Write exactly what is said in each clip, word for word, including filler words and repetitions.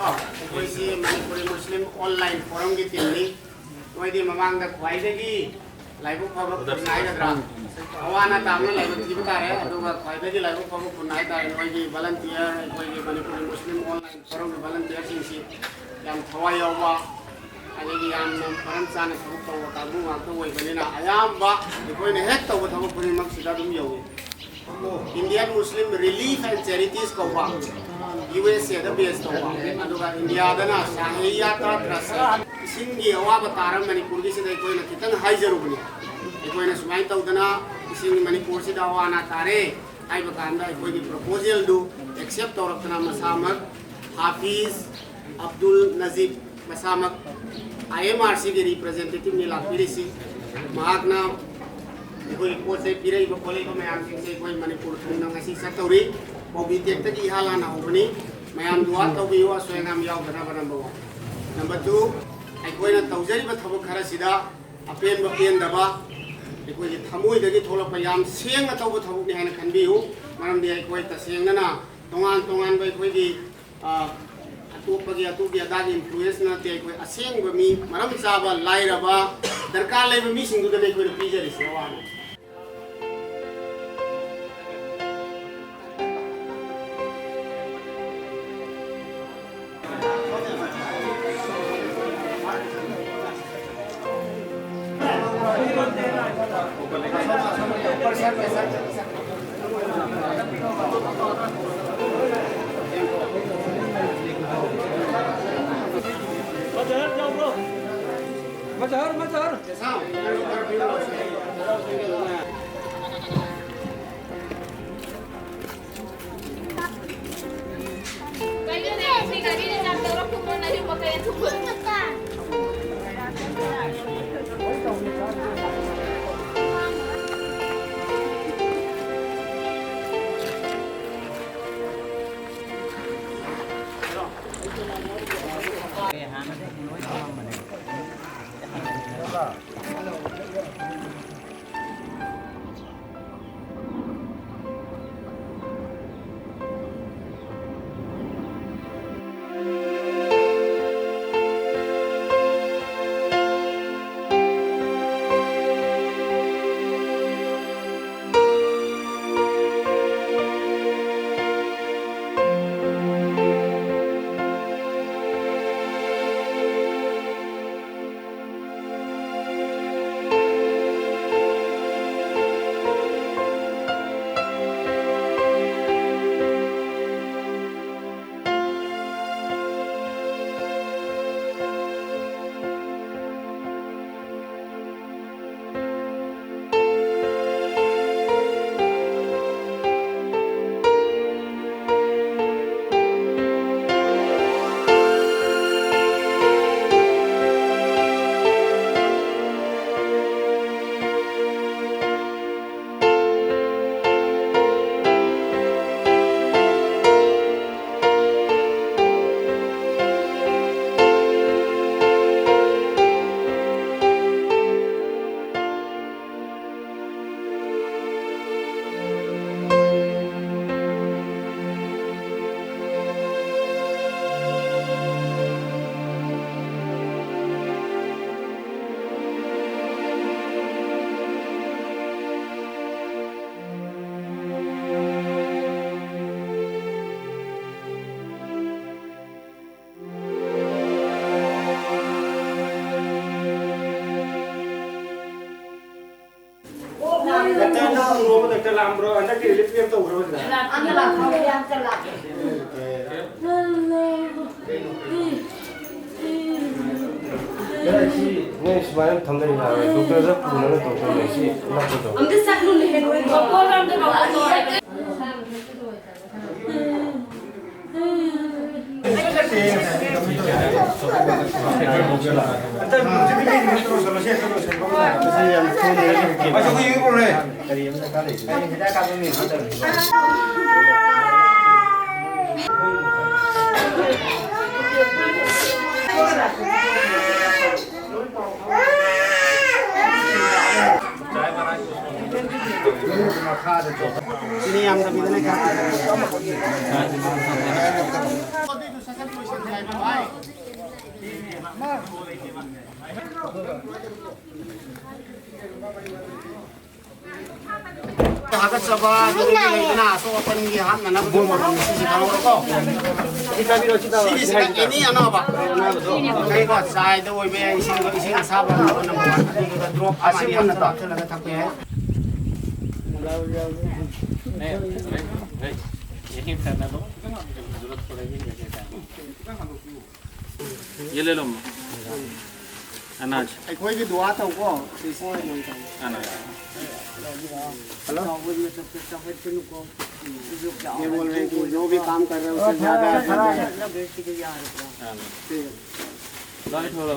ꯑꯩꯈꯣꯏꯁꯤ Manipuri Muslim online ꯐꯣꯔꯝꯒꯤ ꯇꯤꯝꯅꯤ꯫ ꯅꯣꯏꯗꯤ ꯃꯃꯥꯡꯗ ꯈ꯭ꯋꯥꯏꯗꯒꯤ ꯂꯥꯏꯕꯛ ꯐꯕ ꯈꯨꯟ ꯍꯥꯏꯒꯗ꯭ꯔꯥ, ꯑꯋꯥ ꯑꯅꯥ ꯇꯥꯕꯅ ꯂꯥꯏꯕꯛ ꯊꯤꯕ ꯇꯥꯔꯦ꯫ ꯑꯗꯨꯒ ꯈ꯭ꯋꯥꯏꯗꯒꯤ ꯂꯥꯏꯕꯛ ꯐꯕ ꯈꯨꯟ ꯍꯥꯏꯇꯥꯔꯦ, ꯅꯣꯏꯒꯤ ꯚꯂꯟꯇꯤꯌꯔ, ꯑꯩꯈꯣꯏꯒꯤ ꯃꯅꯤꯄꯨꯔꯤ ꯃꯨꯁꯂꯤꯝ ꯑꯣꯟꯂꯥꯏꯟ ꯐꯣꯔꯝꯒꯤ ꯚꯂꯟꯇꯤꯌꯔꯁꯤꯡꯁꯤ ꯌꯥꯝ ꯊꯋꯥꯏ ꯌꯥꯎꯕ, ꯑꯗꯒꯤ ꯌꯥꯝꯅ ꯃꯔꯝ ꯆꯥꯅ ꯊꯕꯛ ꯇꯧꯕ ꯀꯥꯡꯕꯨ ꯉꯥꯛꯇ ꯑꯣꯏꯕꯅꯤꯅ, ꯑꯌꯥꯝꯕ ꯑꯩꯈꯣꯏꯅ ꯍꯦꯛ ꯇꯧꯕ ꯊꯕꯛ ꯈꯨꯗꯤꯡꯃꯛꯁꯤꯗ ꯑꯗꯨꯝ ꯌꯧꯏ꯫ Indian Muslim Relief and Charities ꯀꯧꯕ ꯌꯨ ꯑꯦꯁ ꯑꯦꯗ ꯕꯦꯁ ꯇꯧꯕ, ꯑꯗꯨꯒ ꯏꯟꯗꯤꯌꯥꯗꯅ ꯁꯥꯍꯦꯌꯥꯇꯥ ꯇ꯭ꯔꯁ, ꯏꯁꯤꯡꯒꯤ ꯑꯋꯥꯕ ꯇꯥꯔꯕ ꯃꯅꯤꯄꯨꯔꯒꯤꯁꯤꯗ ꯑꯩꯈꯣꯏꯅ ꯈꯤꯇꯪ ꯍꯥꯏꯖꯔꯨꯕꯅꯤ꯫ ꯑꯩꯈꯣꯏꯅ ꯁꯨꯃꯥꯏꯅ ꯇꯧꯗꯅ ꯏꯁꯤꯡ ꯃꯅꯤꯄꯨꯔꯁꯤꯗ ꯑꯋꯥ ꯑꯅꯥ ꯇꯥꯔꯦ ꯍꯥꯏꯕ ꯀꯥꯟꯗ ꯑꯩꯈꯣꯏꯒꯤ ꯄ꯭ꯔꯣꯄꯣꯖꯦꯜꯗꯨ ꯑꯦꯛꯁꯦꯞ ꯇꯧꯔꯛꯇꯅ ꯃꯁꯥꯃꯛ ꯍꯥꯐꯤꯖ ꯑꯕꯗꯨꯜ ꯅꯖꯤꯕ ꯃꯁꯥꯃꯛ ꯑꯥꯏ ꯑꯦꯝ ꯑꯥꯔ ꯁꯤꯒꯤ ꯔꯤꯄ꯭ꯔꯖꯦꯟꯇꯦꯇꯤꯚꯅꯤ ꯂꯥꯛꯄꯤꯔꯤꯁꯤ꯫ ꯃꯍꯥꯛꯅ ꯑꯩꯈꯣꯏꯒꯤ ꯄꯣꯠ ꯆꯩ ꯄꯤꯔꯛꯏꯕ ꯈꯣꯠꯂꯛꯏꯕ ꯃꯌꯥꯝꯁꯤꯡꯁꯦ ꯑꯩꯈꯣꯏ ꯃꯅꯤꯄꯨꯔ ꯊꯨꯡꯅ ꯉꯁꯤ ꯆꯠꯇꯧꯔꯤ꯫ ꯀꯣꯕꯤ ꯇꯦꯛꯇꯒꯤ ꯏꯍꯥꯟ ꯍꯥꯟꯅ ꯍꯧꯕꯅꯤ꯫ ꯃꯌꯥꯝ ꯗꯨꯋꯥ ꯇꯧꯕꯤꯌꯨ, ꯑꯁꯣꯏ ꯑꯉꯥꯝ ꯌꯥꯎꯗꯅꯕ꯫ Number one. ꯅꯝꯕꯔ ꯇꯨ, ꯑꯩꯈꯣꯏꯅ ꯇꯧꯖꯔꯤꯕ ꯊꯕꯛ ꯈꯔꯁꯤꯗ ꯑꯄꯦꯟꯕ ꯄꯦꯟꯗꯕ ꯑꯩꯈꯣꯏꯒꯤ ꯊꯃꯣꯏꯗꯒꯤ ꯊꯣꯛꯂꯛꯄ ꯌꯥꯝ ꯁꯦꯡꯅ ꯇꯧꯕ ꯊꯕꯛꯅꯤ ꯍꯥꯏꯅ ꯈꯟꯕꯤꯌꯨ꯫ ꯃꯔꯝꯗꯤ ꯑꯩꯈꯣꯏ ꯇꯁꯦꯡꯅꯅ ꯇꯣꯉꯥꯟ ꯇꯣꯉꯥꯟꯕ ꯑꯩꯈꯣꯏꯒꯤ ꯑ, ꯑꯇꯣꯞꯄꯒꯤ, ꯑꯇꯣꯞꯄꯒꯤ ꯑꯗꯥꯒꯤ ꯏꯟꯐ꯭ꯂꯨꯌꯦꯟꯁ ꯅꯠꯇꯦ꯫ ꯑꯩꯈꯣꯏ ꯑꯁꯦꯡꯕ ꯃꯤ, ꯃꯔꯝ ꯆꯥꯕ, ꯂꯥꯏꯔꯕ, ꯗꯔꯀꯥꯔ ꯂꯩꯕ ꯃꯤꯁꯤꯡꯗꯨꯗꯅꯦ ꯑꯩꯈꯣꯏꯅ ꯄꯤꯖꯔꯤꯁꯦ ꯑꯋꯥ ꯑꯅꯥ꯫ ꯌꯥꯝꯕ꯭ꯔꯣ? ꯍꯟꯗꯛꯀꯤ relief camp ꯇꯧꯈ꯭ꯔꯕ ꯁꯤꯗ? ꯑꯝꯇ ꯂꯥꯛꯑꯣ, ꯑꯝꯇ ꯂꯥꯛꯑꯣ꯫ ꯅꯣꯏ ꯁꯨꯃꯥꯏꯅ ꯊꯝꯅꯔꯤ ꯌꯥꯔꯣꯏ꯫ ꯗꯣꯛꯇꯔꯗ ꯄꯨꯅꯕ ꯇꯧꯗꯣꯏꯅꯦ꯫ ꯁꯤ ꯅꯛꯄꯗꯣ꯫ ꯑꯝꯇ ꯆꯠꯂꯨꯅꯦ, ꯅꯣꯏ꯫ ꯆꯤꯅꯤ ꯌꯥꯝꯗꯕꯤꯗꯅꯦ ꯈꯔ꯫ ꯍꯥꯀꯠꯆꯕ, ꯑꯗꯨꯗꯒꯤ ꯂꯩꯗꯅ ꯑꯁꯣꯛ ꯑꯄꯟꯒꯤ ꯍꯥꯞꯅꯅꯕ ꯃꯣꯔꯣꯛ ꯁꯤꯁꯤ ꯈꯪꯍꯧꯔꯣꯀꯣ꯫ ꯁꯤꯗ ꯑꯦꯅꯤ ꯑꯅꯥꯕ, ꯀꯩꯀꯣ, ꯆꯥꯏꯗ ꯑꯣꯏꯕ ꯌꯥꯏ, ꯏꯁꯤꯡꯗꯣ, ꯏꯁꯤꯡ ꯑꯁꯥꯕ ꯑꯃ ꯅꯝꯕꯔ ꯋꯥꯟ, ꯑꯗꯨꯗꯨꯒ ꯗ꯭ꯔꯣꯞ ꯑꯃ ꯑꯅꯤ ꯍꯥꯞꯆꯜꯂꯒ ꯊꯛꯄ ꯌꯥꯏ꯫ ये ले लो अम्मा। अनाज। ꯑꯩꯈꯣꯏꯒꯤ ꯗꯨꯋꯥ ꯇꯧꯀꯣ꯫ ꯑꯅꯥꯖ। ये बोल रहे हैं कि जो भी काम कर रहे हैं, उससे ज़्यादा है। हाँ। ठीक है। लाइट हो रहा।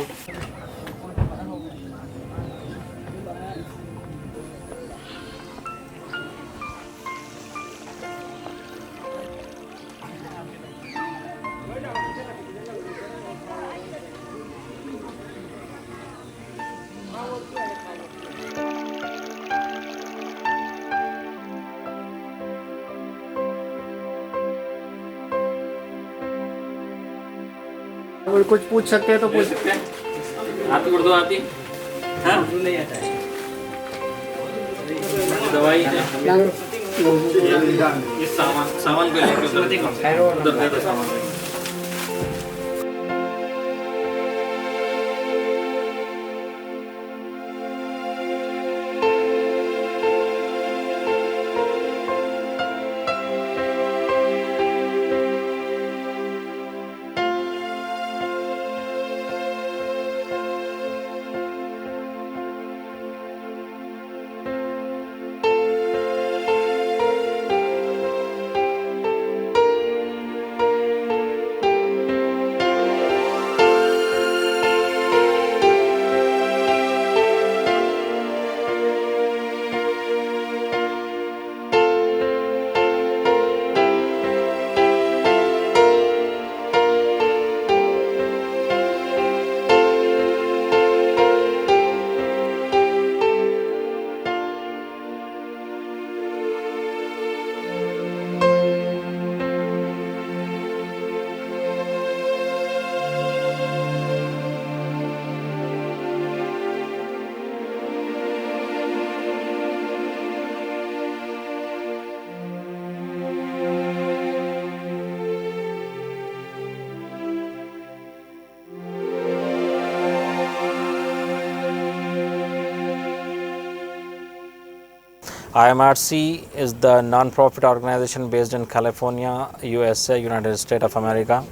कोई कुछ पूछ सकते हैं तो पूछ सकते हैं। आरती कर दो, आरती। हाँ? दवाई है। ये सामान, सामान को लेके उधर, उधर दे दो सामान। I M R C is the non-profit organization based in California, U S A, United States of America.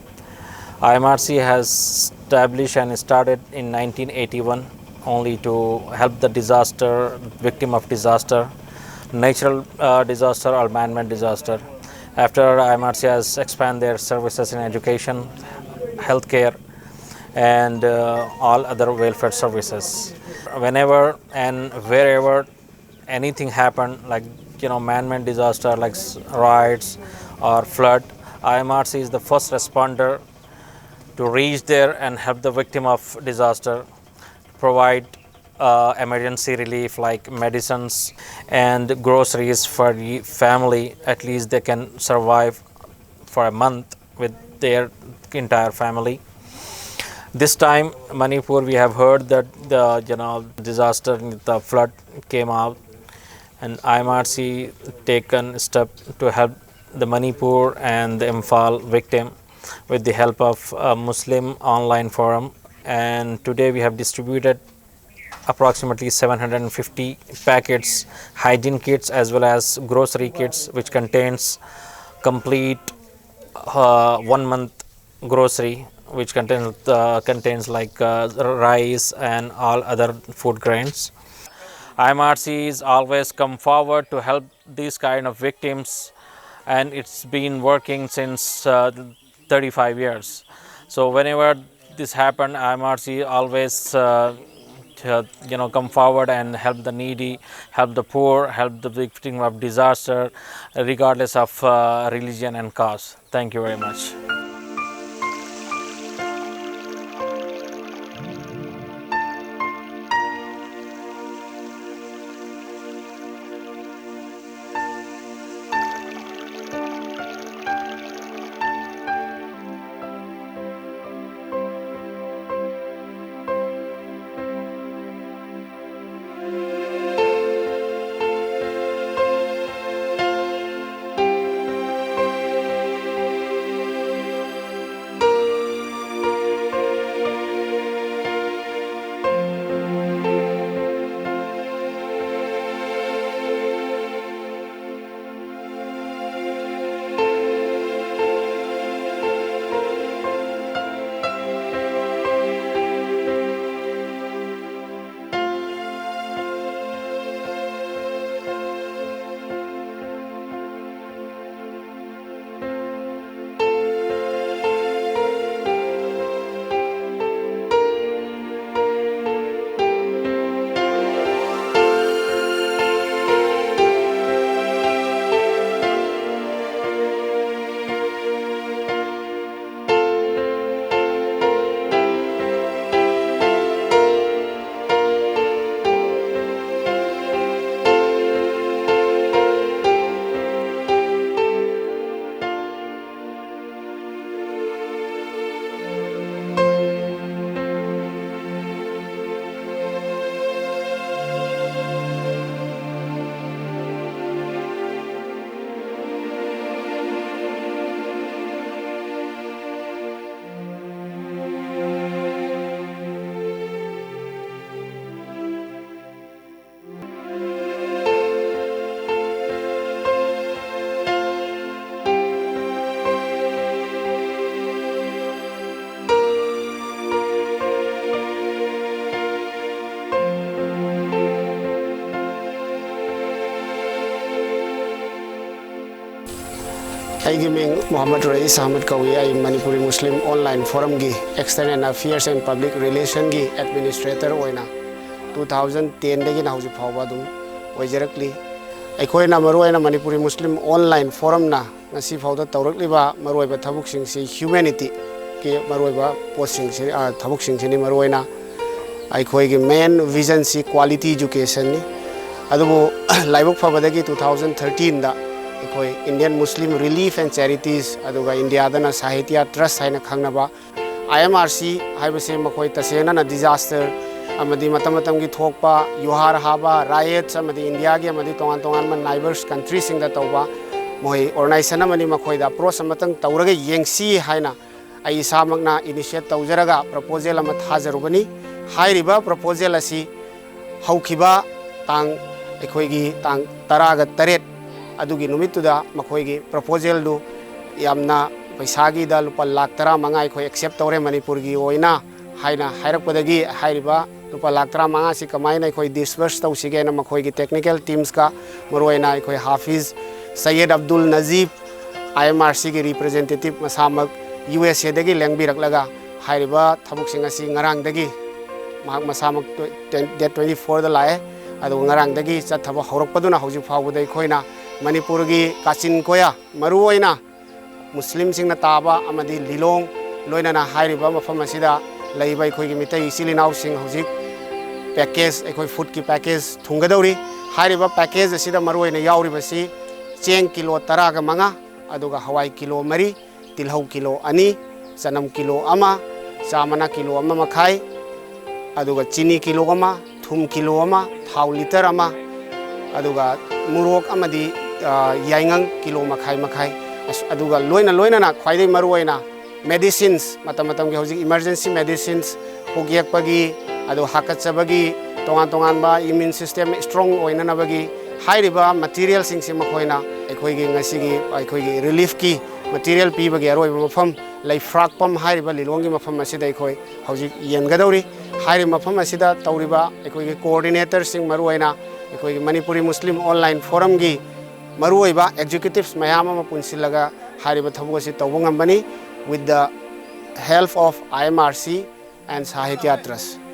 I M R C has established and started in nineteen eighty-one only to help the disaster, victim of disaster, natural uh, disaster or man-made disaster. After, I M R C has expanded their services in education, healthcare, and uh, all other welfare services. Whenever and wherever anything happen, like, you know, man-made disaster like s- riots or flood, I M R C is the first responder to reach there and help the victim of disaster, provide uh, emergency relief like medicines and groceries for the family. At least they can survive for a month with their entire family. This time, Manipur, we have heard that the, you know, disaster, the flood came out, and I M R C taken step to help the Manipur and the Imphal victim with the help of a Muslim online forum. And today we have distributed approximately seven hundred fifty packets, hygiene kits as well as grocery kits, which contains complete uh, one month grocery, which contains uh, contains like uh, rice and all other food grains. I M R C is always come forward to help these kind of victims, and it's been working since uh, thirty-five years. So whenever this happened, I M R C always uh, uh, you know, come forward and help the needy, help the poor, help the victim of disaster, regardless of uh, religion and caste. Thank you very much. ꯑꯩꯒꯤ ꯃꯤꯡ ꯃꯣꯍꯝꯃꯗ ꯔꯌꯤꯁ ꯑꯍꯃꯗ ꯀꯧꯏ꯫ ꯑꯩ Manipuri Muslim online ꯐꯣꯔꯝꯒꯤ external affairs and public ꯔꯤꯂꯦꯁꯟꯒꯤ administrator ꯑꯣꯏꯅ two thousand ꯇꯦꯟꯗꯒꯤꯅ ꯍꯧꯖꯤꯛ ꯐꯥꯎꯕ ꯑꯗꯨꯝ ꯑꯣꯏꯖꯔꯛꯂꯤ꯫ ꯑꯩꯈꯣꯏꯅ ꯃꯔꯨꯑꯣꯏꯅ ꯃꯅꯤꯄꯨꯔꯤ ꯃꯨꯁꯂꯤꯝ ꯑꯣꯟꯂꯥꯏꯟ ꯐꯣꯔꯝꯅ ꯉꯁꯤ ꯐꯥꯎꯗ ꯇꯧꯔꯛꯂꯤꯕ ꯃꯔꯨꯑꯣꯏꯕ ꯊꯕꯛꯁꯤꯡꯁꯤ ꯍ꯭ꯌꯨꯃꯦꯅꯤꯇꯤꯒꯤ ꯃꯔꯨꯑꯣꯏꯕ ꯄꯣꯠꯁꯤꯡꯁꯤ, ꯑ, ꯊꯕꯛꯁꯤꯡꯁꯤꯅꯤ꯫ ꯃꯔꯨꯑꯣꯏꯅ ꯑꯩꯈꯣꯏꯒꯤ ꯃꯦꯟ ꯚꯤꯖꯟꯁꯤ ꯀ꯭ꯋꯥꯂꯤꯇꯤ ꯏꯖꯨꯀꯦꯁꯟꯅꯤ꯫ ꯑꯗꯨꯕꯨ ꯂꯥꯏꯕꯛ ꯐꯕꯗꯒꯤ ꯇꯨ ꯊꯥꯎꯖꯟ ꯊꯥꯔꯇꯤꯟꯗ ꯑꯩꯈꯣꯏ ꯏꯟꯗꯤꯌꯟ ꯃꯨꯁꯂꯤꯝ ꯔꯤꯂꯤꯐ ꯑꯦꯟ ꯆꯦꯔꯤꯇꯤꯁ, ꯑꯗꯨꯒ ꯏꯟꯗꯤꯌꯥꯗꯅ ꯁꯥꯍꯤꯇ꯭ꯌ ꯇ꯭ꯔꯁ ꯍꯥꯏꯅ ꯈꯪꯅꯕ, ꯑꯥꯏ ꯑꯦꯝ ꯑꯥꯔ ꯁꯤ ꯍꯥꯏꯕꯁꯤ ꯃꯈꯣꯏ ꯇꯁꯦꯡꯅꯅ ꯗꯤꯖꯥꯁꯇꯔ ꯑꯃꯗꯤ ꯃꯇꯝ ꯃꯇꯝꯒꯤ ꯊꯣꯛꯄ ꯌꯨꯍꯥꯔ ꯍꯥꯕ, ꯔꯥꯏꯌꯦꯠꯁ ꯑꯃꯗꯤ ꯏꯟꯗꯤꯌꯥꯒꯤ ꯑꯃꯗꯤ ꯇꯣꯉꯥꯟ ꯇꯣꯉꯥꯟꯕ ꯅꯥꯏꯕꯔꯁ ꯀꯟꯇ꯭ꯔꯤꯁꯤꯡꯗ ꯇꯧꯕ ꯃꯈꯣꯏ ꯑꯣꯔꯒꯅꯥꯏꯖꯦꯁꯟ ꯑꯃꯅꯤ꯫ ꯃꯈꯣꯏꯗ ꯑꯦꯄ꯭ꯔꯣꯆ ꯑꯃꯇꯪ ꯇꯧꯔꯒ ꯌꯦꯡꯁꯤ ꯍꯥꯏꯅ ꯑꯩ ꯏꯁꯥꯃꯛꯅ ꯏꯅꯤꯁꯤꯌꯦꯠ ꯇꯧꯖꯔꯒ ꯄ꯭ꯔꯄꯣꯖꯦꯜ ꯑꯃ ꯊꯥꯖꯔꯨꯕꯅꯤ꯫ ꯍꯥꯏꯔꯤꯕ ꯄ꯭ꯔꯄꯣꯖꯦꯜ ꯑꯁꯤ ꯍꯧꯈꯤꯕ ꯇꯥꯡ, ꯑꯩꯈꯣꯏꯒꯤ ꯇꯥꯡ ꯇꯔꯥꯒ ꯇꯔꯦꯠ ꯑꯗꯨꯒꯤ ꯅꯨꯃꯤꯠꯇꯨꯗ ꯃꯈꯣꯏꯒꯤ ꯄ꯭ꯔꯄꯣꯖꯦꯜꯗꯨ ꯌꯥꯝꯅ ꯄꯩꯁꯥꯒꯤꯗ ꯂꯨꯄꯥ ꯂꯥꯈ ꯇꯔꯥꯃꯉꯥ ꯑꯩꯈꯣꯏ ꯑꯦꯛꯁꯦꯞ ꯇꯧꯔꯦ ꯃꯅꯤꯄꯨꯔꯒꯤ ꯑꯣꯏꯅ ꯍꯥꯏꯅ ꯍꯥꯏꯔꯛꯄꯗꯒꯤ ꯍꯥꯏꯔꯤꯕ ꯂꯨꯄꯥ ꯂꯥꯈ ꯇꯔꯥꯃꯉꯥ ꯑꯁꯤ ꯀꯃꯥꯏꯅ ꯑꯩꯈꯣꯏ ꯗꯤꯁꯕꯔꯁ ꯇꯧꯁꯤꯒꯦꯅ ꯃꯈꯣꯏꯒꯤ ꯇꯦꯛꯅꯤꯀꯦꯜ ꯇꯤꯝꯁꯀ, ꯃꯔꯨꯑꯣꯏꯅ ꯑꯩꯈꯣꯏ ꯍꯥꯐꯤꯖ ꯁꯌꯦꯗ ꯑꯕꯗꯨꯜ ꯅꯖꯤꯕ, ꯑꯥꯏ ꯑꯦꯝ ꯑꯥꯔ ꯁꯤꯒꯤ ꯔꯤꯄ꯭ꯔꯖꯦꯟꯇꯦꯇꯤꯚ ꯃꯁꯥꯃꯛ ꯌꯨ ꯑꯦꯁ ꯑꯦꯗꯒꯤ ꯂꯦꯡꯕꯤꯔꯛꯂꯒ ꯍꯥꯏꯔꯤꯕ ꯊꯕꯛꯁꯤꯡ ꯑꯁꯤ ꯉꯔꯥꯡꯗꯒꯤ ꯃꯍꯥꯛ ꯃꯁꯥꯃꯛ ꯗꯦꯠ ꯇ꯭ꯋꯦꯟꯇꯤ ꯐꯣꯔꯗ ꯂꯥꯛꯑꯦ꯫ ꯑꯗꯨꯒ ꯉꯔꯥꯡꯗꯒꯤ ꯆꯠꯊꯕ ꯍꯧꯔꯛꯄꯗꯨꯅ ꯍꯧꯖꯤꯛ ꯐꯥꯎꯕꯗ ꯑꯩꯈꯣꯏꯅ ꯃꯅꯤꯄꯨꯔꯒꯤ ꯀꯥꯆꯤꯟ ꯀꯣꯌꯥ, ꯃꯔꯨꯑꯣꯏꯅ ꯃꯨꯁꯂꯤꯝꯁꯤꯡꯅ ꯇꯥꯕ ꯑꯃꯗꯤ ꯂꯤꯂꯣꯡ, ꯂꯣꯏꯅꯅ ꯍꯥꯏꯔꯤꯕ ꯃꯐꯝ ꯑꯁꯤꯗ ꯂꯩꯕ ꯑꯩꯈꯣꯏꯒꯤ ꯃꯤꯇꯩ ꯏꯆꯤꯜ ꯏꯅꯥꯎꯁꯤꯡ ꯍꯧꯖꯤꯛ ꯄꯦꯀꯦꯖ, ꯑꯩꯈꯣꯏ ꯐꯨꯗꯀꯤ ꯄꯦꯀꯦꯖ ꯊꯨꯡꯒꯗꯧꯔꯤ꯫ ꯍꯥꯏꯔꯤꯕ ꯄꯦꯀꯦꯖ ꯑꯁꯤꯗ ꯃꯔꯨꯑꯣꯏꯅ ꯌꯥꯎꯔꯤꯕꯁꯤ ꯆꯦꯡ ꯀꯤꯂꯣ ꯇꯔꯥꯒ ꯃꯉꯥ, ꯑꯗꯨꯒ ꯍꯋꯥꯏ ꯀꯤꯂꯣ ꯃꯔꯤ, ꯇꯤꯜꯍꯧ ꯀꯤꯂꯣ ꯑꯅꯤ, ꯆꯅꯝ ꯀꯤꯂꯣ ꯑꯃ, ꯆꯥ ꯃꯅꯥ ꯀꯤꯂꯣ ꯑꯃ ꯃꯈꯥꯏ, ꯑꯗꯨꯒ ꯆꯤꯅꯤ ꯀꯤꯂꯣ ꯑꯃ, ꯊꯨꯝ ꯀꯤꯂꯣ ꯑꯃ, ꯊꯥꯎ ꯂꯤꯇꯔ ꯑꯃ, ꯑꯗꯨꯒ ꯃꯣꯔꯣꯛ ꯑꯃꯗꯤ, ꯑ, ꯌꯥꯏꯉꯪ ꯀꯤꯂꯣ ꯃꯈꯥꯏ ꯃꯈꯥꯏ꯫ ꯑꯁ, ꯑꯗꯨꯒ ꯂꯣꯏꯅ ꯂꯣꯏꯅꯅ ꯈ꯭ꯋꯥꯏꯗꯒꯤ ꯃꯔꯨꯑꯣꯏꯅ ꯃꯦꯗꯤꯁꯤꯟꯁ, ꯃꯇꯝ ꯃꯇꯝꯒꯤ ꯍꯧꯖꯤꯛ ꯏꯃꯔꯖꯦꯟꯁꯤ ꯃꯦꯗꯤꯁꯤꯟꯁ, ꯄꯨꯛ ꯌꯦꯛꯄꯒꯤ, ꯑꯗꯨ ꯍꯥꯀꯠꯆꯕꯒꯤ, ꯇꯣꯉꯥꯟ ꯇꯣꯉꯥꯟꯕ ꯏꯃ꯭ꯌꯨꯟ ꯁꯤꯁꯇꯦꯝ ꯁ꯭ꯇ꯭ꯔꯣꯡ ꯑꯣꯏꯅꯅꯕꯒꯤ ꯍꯥꯏꯔꯤꯕ ꯃꯇꯤꯔꯤꯌꯦꯜꯁꯤꯡꯁꯤ ꯃꯈꯣꯏꯅ ꯑꯩꯈꯣꯏꯒꯤ ꯉꯁꯤꯒꯤ ꯑꯩꯈꯣꯏꯒꯤ ꯔꯤꯂꯤꯐꯀꯤ ꯃꯇꯤꯔꯤꯌꯦꯜ ꯄꯤꯕꯒꯤ ꯑꯔꯣꯏꯕ ꯃꯐꯝ ꯂꯩꯐ꯭ꯔꯥꯛꯄꯝ ꯍꯥꯏꯔꯤꯕ ꯂꯤꯂꯣꯡꯒꯤ ꯃꯐꯝ ꯑꯁꯤꯗ ꯑꯩꯈꯣꯏ ꯍꯧꯖꯤꯛ ꯌꯦꯟꯒꯗꯧꯔꯤ꯫ ꯍꯥꯏꯔꯤꯕ ꯃꯐꯝ ꯑꯁꯤꯗ ꯇꯧꯔꯤꯕ ꯑꯩꯈꯣꯏꯒꯤ ꯀꯣꯑꯣꯔꯗꯤꯅꯦꯇꯔꯁꯤꯡ, ꯃꯔꯨꯑꯣꯏꯅ ꯑꯩꯈꯣꯏꯒꯤ ꯃꯅꯤꯄꯨꯔꯤ ꯃꯨꯁꯂꯤꯝ ꯑꯣꯟꯂꯥꯏꯟ ꯐꯣꯔꯝꯒꯤ ꯃꯔꯨꯑꯣꯏꯕ executives ꯃꯌꯥꯝ ꯑꯃ ꯄꯨꯟꯁꯤꯜꯂꯒ ꯍꯥꯏꯔꯤꯕ ꯊꯕꯛ ꯑꯁꯤ ꯇꯧꯕ ꯉꯝꯕꯅꯤ, with the help of I M R C and Sahitya Trust.